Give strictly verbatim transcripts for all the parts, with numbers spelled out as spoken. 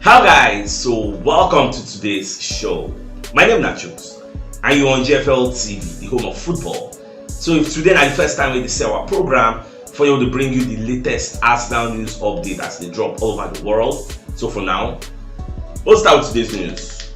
How guys, so welcome to today's show. My name is Nachos and you're on G F L T V, the home of football. So if today na the first time we see our program, for you to bring you the latest Arsenal news update as they drop all over the world. So for now, we'll start with today's news.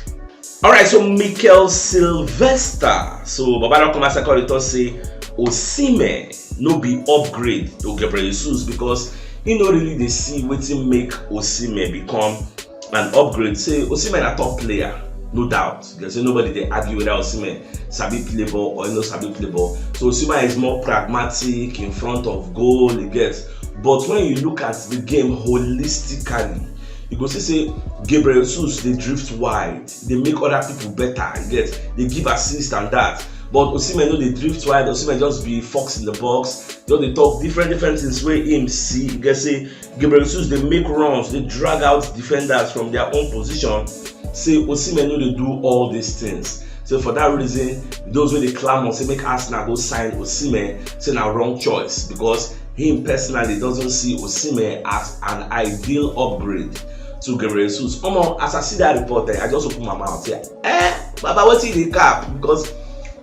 Alright, so Mikel Sylvester. So Baba don come as I call it say Osimhen no be upgrade to Gabriel Jesus because he no really dey see wetin make Osimhen become an upgrade. Say Osimhen na top player, no doubt. There's nobody dey argue whether Osimhen sabi play ball or he no sabi play ball. So Osimhen is more pragmatic in front of goal, he gets. But when you look at the game holistically, you go see say Gabriel Jesus dey drift wide, dey make other people better, you get, dey give assist and that. But Osimhen no dey drift wide. Osimhen just be fox in the box, just dey talk different different things wey him see. You get say Gabriel Jesus dey make runs, dey drag out defenders from their own position. Say Osimhen no dey do all these things. So for that reason, those wey dey clamor say make Arsenal go sign Osimhen, say na wrong choice because him personally doesn't see Osimhen as an ideal upgrade to Gabriel Jesus. Omo, as I see that report, eh, I just open my mouth. Yeah. Eh, Baba, wetin you dey cap? Because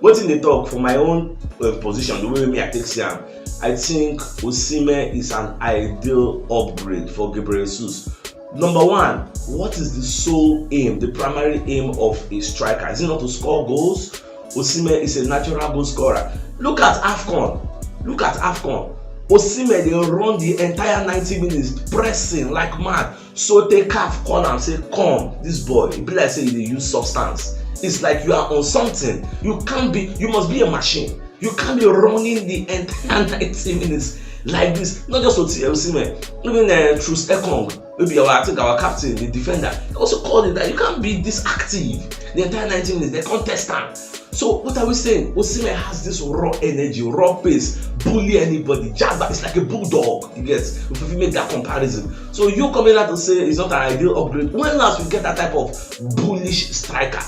wetin dey talk for my own uh, position, the way me I take see am, I think Osimhen is an ideal upgrade for Gabriel Jesus. Number one, what is the sole aim, the primary aim of a striker? Is it not to score goals? Osimhen is a natural goal scorer. Look at AFCON. Look at AFCON. Osimhen dey run the entire ninety minutes pressing like mad. So take calf call am say come, this boy, e be like say you dey use substance. It's like you are on something. You can't be, you must be a machine. You can't be running the entire ninety minutes like this. Not just Osimhen, even uh, Truce Ekong, maybe our, I think our captain, the defender, also called it that you can't be this active the entire ninety minutes. They contest am. So what are we saying? Osimhen has this raw energy, raw pace, bully anybody, jagba. It's like a bulldog. You get, if we make that comparison. So you coming out to say it's not an ideal upgrade. When last we get that type of bullish striker?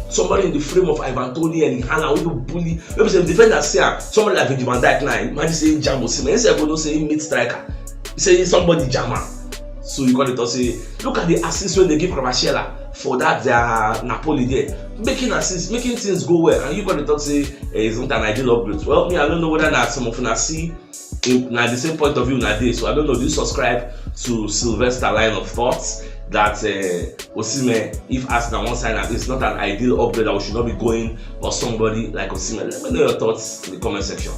Somebody in the frame of Ivan Toney and Hannah, we go bully. Maybe say defender say am, somebody like Virgil van Dijk now. Imagine say he jam Osimhen. He say go know say he meet striker. He say somebody jam am. So you call it to say, look at the assist wey they give Kvaratskhelia for that their Napoli there, making assists, making things go well, and you call it to say eh, it's not an ideal upgrade. Well, me I don't know whether na some of una see him na the same point of view na dey. So I don't know. Do you subscribe to Sylvester line of thoughts that uh, Osimhen, if Arsenal wan sign am, it's not an ideal upgrade, that we should not be going for somebody like Osimhen? Let me know your thoughts in the comment section.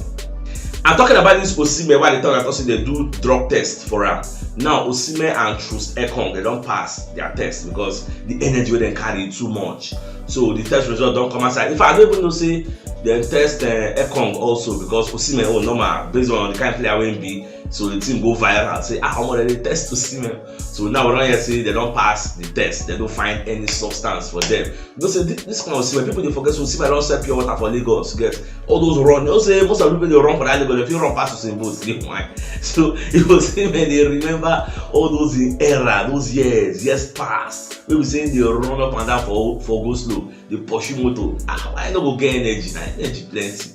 I'm talking about this Osimhen, why they talk about say they do drug test for am. Now Osimhen and Truce Ekong, they don't pass their test because the energy wey dem carry too much. So the test result don come outside. In fact, I don't even know say dem test uh, Ekong also because Osimhen oh normal based on the kind of player wey he be. So the thing go viral. Say ah, omo, dem dey test Osimhen. So now we don hear say they don pass the test. They don't find any substance for them. You know say this, this kind of Osimhen, people dey forget say Osimhen don sell pure water for Lagos. Get all those run. You know say most of the people dey run for that Lagos, they fit run pass Usain Bolt. Dey why? So you go see when they remember all those in era, those years, years past. We be saying they run up and down for for go slow. They pursue motor. Ah, why no go get energy? Na energy plenty.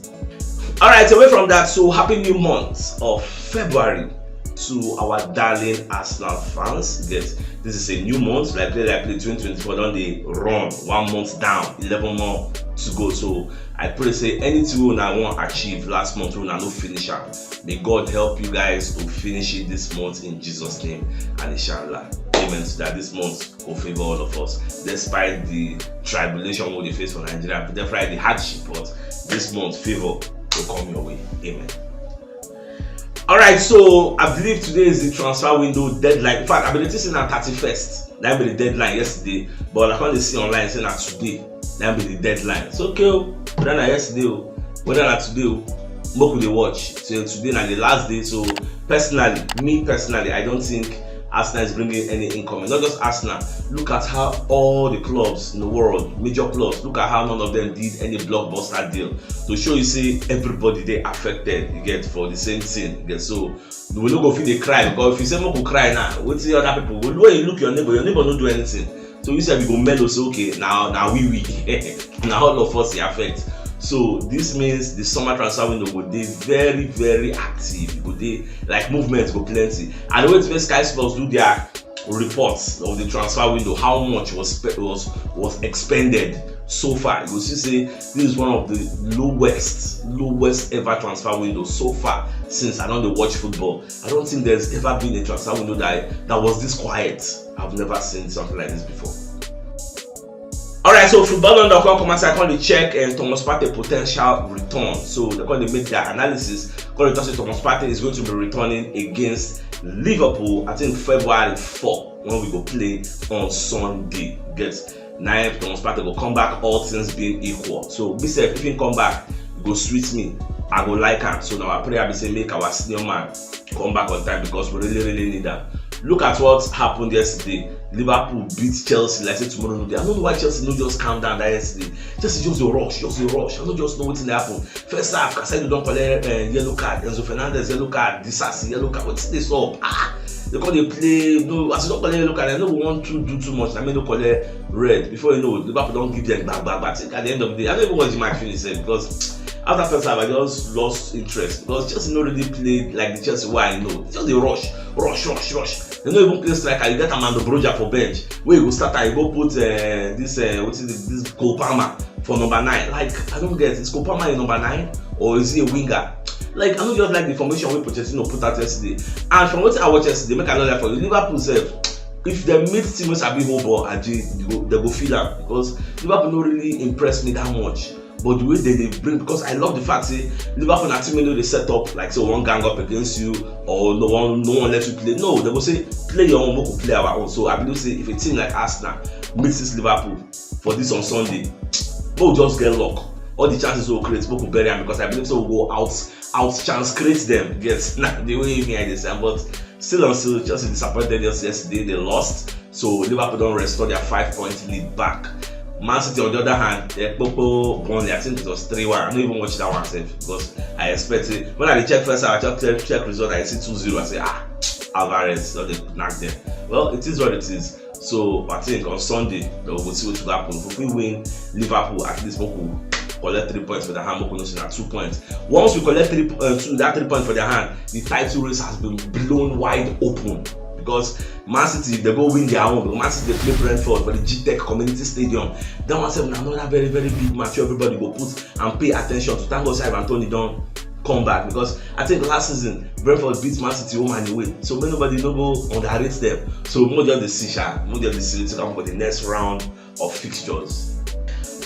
All right, away from that. So happy new month of February to our darling Arsenal fans. Get this is a new month. Like play like play twenty twenty-four don dey run one month down, eleven more to go. So I pray say anything wey una wan achieve last month wey una no finish am, may God help you guys to finish it this month in Jesus name and inshallah. Amen to that. This month go favour all of us despite the tribulation wey we dey face for Nigeria, but despite the hardship, but this month favour go come your way. Amen. All right, so I believe today is the transfer window deadline. In fact, I been noticing na thirty-first. That be the deadline yesterday, but I can't see online say na today. That be the deadline. So okay, oh, whether na yesterday, oh, whether na today, oh, make we dey watch. So today na the last day. So personally, me personally, I don't think Arsenal is bringing any income. Not just Arsenal. Look at how all the clubs in the world, major clubs, look at how none of them did any blockbuster deal. To show you say everybody dey affected, you get, for the same thing. You get, so we no go fit dey cry because if you say make we cry now, wetin other people go do? When you look your neighbor, your neighbor no do anything. So you sef you go mellow say okay, na na we we na all of us e affect. So this means the summer transfer window go dey very very active. E go dey like movement go plenty. And the way to make Sky Sports do their reports of the transfer window, how much was spe- was was expended so far, you go see say this is one of the lowest lowest ever transfer window so far. Since I don't watch football, I don't think there's ever been a transfer window that that was this quiet. I've never seen something like this before. All right, so football London come come outside, come dey check and Thomas Partey potential return. So they come dey make their analysis. Come dey talk say Thomas Partey is going to be returning against Liverpool, I think February four, when we go play on Sunday. Get now, Thomas Partey go come back, all things being equal. So be safe, if he come back, e go sweet me. I go like am. So now I pray I be say make our senior man come back on time because we really really need am. Look at what happened yesterday. Liverpool beat Chelsea like say tomorrow no dey. I don't know why Chelsea no just calm down that yesterday. Chelsea just dey rush, just dey rush. I no just know wetin dey happen. First half, Caicedo don collect uh, yellow card, Enzo Fernandez yellow card, Disasi yellow card. Wetin dey sup? Ah, they come dey play. No, as you don collect yellow card, I no go want to do too much. I mean, no collect red. Before you know, Liverpool don give them back, back, back. At the end of the day, I don't even watch the match finish sef because after first half, I just lost interest because Chelsea no really play like the Chelsea wey I know. They just dey rush, rush, rush, rush. They no even play striker. You get Armando Broja for bench. Wey you go start am, you go put uh, this uh, wetin this Cole Palmer for number nine. Like, I don't get, is Cole Palmer a number nine or is he a winger? Like, I don't just like the formation wey Pochettino put out yesterday. And from wetin I watch yesterday, make I no lie for you, Liverpool sef, if dem meet team wey sabi hold ball, Aji, they go, they go feel am because Liverpool no really impress me that much. But the way they dey bring, because I love the fact say Liverpool na team wey no dey set up like say one gang up against you or no one no one let you play. No, they go say play your own, make we play our own. So I believe say if a team like Arsenal meets this Liverpool for this on Sunday, make we just get luck. All the chances we create, make we bury am because I believe say we go out out chance create them. Yes, na the way me I dey say, but still and still, Chelsea disappointed us yesterday. They lost, so Liverpool don restore their five point lead back. Man City, on the other hand, they popo Burnley. I think it was three one. I don't even watch that one sef because I expect it. When I dey check first, I check check, check result. I see two zero. I say ah, Alvarez don dey knack them. Well, it is what it is. So I think on Sunday, we go see what will happen. If we win, Liverpool at least make we collect three points for their hand. Make we know say na two points. Once we collect three uh, two that three points for their hand, the title race has been blown wide open because Man City, if they go win their own, Man City dey play Brentford for the G Tech Community Stadium. That one sef na another very very big match wey everybody go put and pay attention to. Thank God say Ivan Toney don come back because I think last season Brentford beat Man City home and away, so make nobody no go underrate them. So make we just dey see sha, make we just dey see wetin come for the next round of fixtures.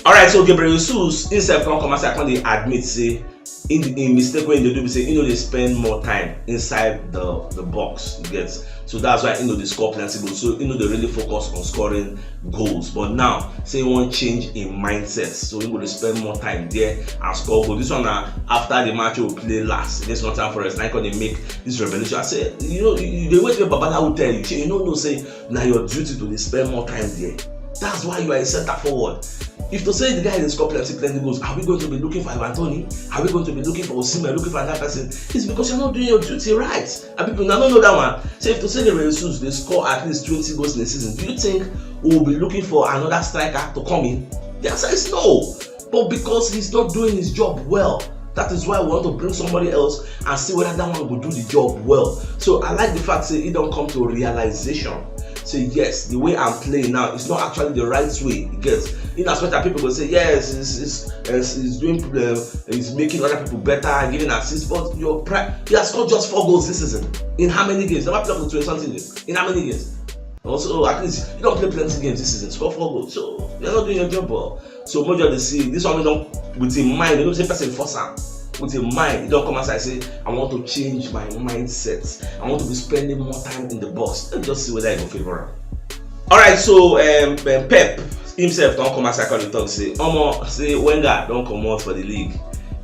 All right, so Gabriel Jesus himself come come outside come dey admit say in the in mistake wey he dey do be say he no dey spend more time inside the the box, you get. So that's why he no dey score plenty goals. So he no dey really focus on scoring goals. But now, say he wan change him mindset, so he go dey spend more time there and score goal. This one na after the match we play last against Nottingham Forest. Na he come dey make this revelation. I say, you know, you dey wait make Babalawo tell you. Shey you no know say na your duty to dey spend more time there. That's why you are a center forward. If to say the guy dey score plenty plenty goals, are we going to be looking for Ivan Toney? Are we going to be looking for Osimhen, looking for another person? It's because you're not doing your duty right. And people now don't know that one. So if to say the Jesus dey score at least twenty goals in a season, do you think we will be looking for another striker to come in? The answer is no. But because he's not doing his job well, that is why we want to bring somebody else and see whether that one will do the job well. So I like the fact say he don come to realization. Say yes, the way I'm playing now is not actually the right way. You get? In as much as people go say yes, he's, he's, he's, he's doing problem, he's making other people better, giving assists, but your pri- he has scored just four goals this season. In how many games? Never played up to twenty something games. In how many games? Also, at least you don't play plenty games this season. Score four goals, so you're not doing your job well. So Mojo dey see this one don with him mind. You know say person force am with him mind. He don come outside say, I want to change my mindset. I want to be spending more time in the box. Let's just see whether it go favour am. All right, so um, um, Pep himself don come outside come dey talk say, omo, say Wenger don comot for the league.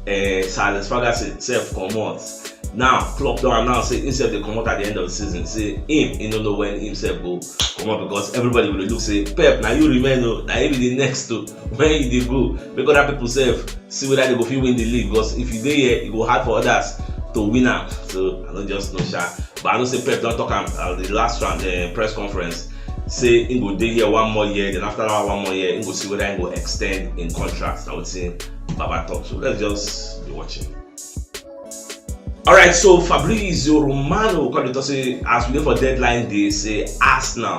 Uh, Sir Alex Ferguson sef comot. Now Klopp don announce say himself dey comot at the end of the season. Say him, he no know when himself go comot because everybody go dey look say Pep, na you remain o, na you be the next o. When you dey go, make other people sef see whether they go fit win the league because if you dey here, e go hard for others to win am. So I no just know sha, but I know say Pep don talk am at the last round uh, press conference. Say he go dey here one more year, then after that one more year, he go see whether he go extend in contract. Na wetin Baba talk. So let's just be watching. All right, so Fabrizio Romano come to say, as we dey for deadline day, say Arsenal.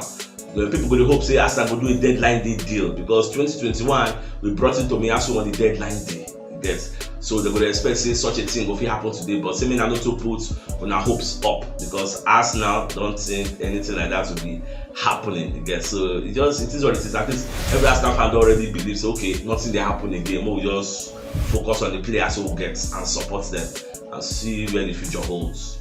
The people go dey hope say Arsenal go do a deadline day deal, because twenty twenty-one we brought in Tomiyasu on the deadline day. You get? So they go dey expect say such a thing go fit happen today, but say me na no too put una hopes up, because Arsenal don't think anything like that will be happening. You get? So it just, it is what it is. At least every Arsenal fan don already believe say, okay, nothing dey happen again. We just focus on the players we get and support them and see where the future holds.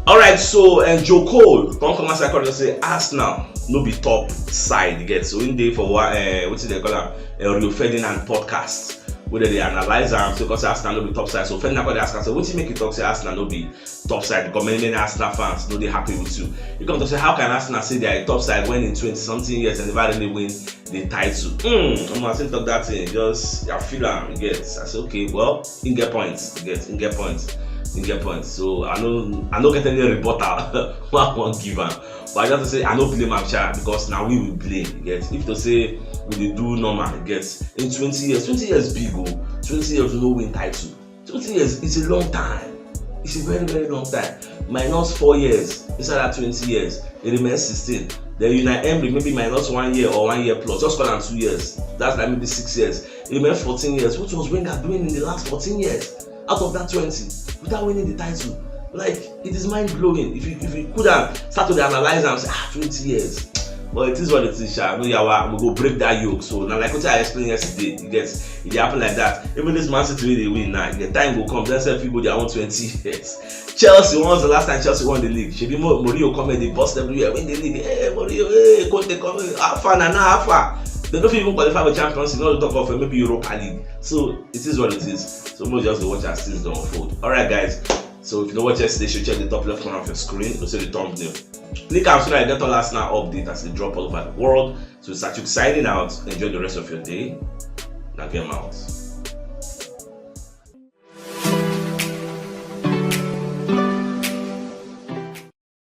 All right, so and Joe Cole come come outside come say Arsenal no be top side again. So in day for what uh, what's it they call am, uh, Rio Ferdinand podcast, where they analyze am, so because Arsenal no be top side. So Ferdinand come dey ask am, so what you make you talk say Arsenal no be top side? Because many many Arsenal fans no dey happy with you. You come to say, how can Arsenal say they are a top side when in twenty something years they never really win the title? Hmm, I'm gonna talk that thing. Just I feel am. You get? I say, okay, well, you get points. You get? You get points. You get points. So I no, I no get any rebuttal. What I wan give am? But I just say I no blame am sha, because now we will blame. You get? If to say we dey do normal, you get? In twenty years, twenty years big o. Twenty years we no win title. Twenty years is a long time. It's a very very long time. Minus four years inside that twenty years, it remains sixteen. Then Unai Emery, maybe minus one year or one year plus. Just call am two years. That's like maybe six years. It remains fourteen years. What was Wenger doing in the last fourteen years? Out of that twenty, without winning the title, like, it is mind blowing. If you, if you could have start to analyze and say, ah, twenty years. But it is what it is, sha. No yawa, we go break that yoke. So now, like what I explained yesterday, you get, it dey happen like that. Even this Man City wey dey win now, the time go come, dem sef fit go their own twenty years. Chelsea, when was the last time Chelsea won the league? Shebi Mo- Mourinho come and dey burst everywhere, win the league. Hey, Mourinho, hey, Conte come, hey, how far na now, how far? They don't even qualify for Champions League, not to talk of uh, maybe Europa League. So it is what it is. So we'll just watch as things don't unfold. All right, guys. So if you don't watch yesterday, you should check the top left corner of your screen. You'll see the thumbnail. Click am so that you get all Arsenal update as they drop all over the world. So Sachuk signing out. Enjoy the rest of your day. Now game out.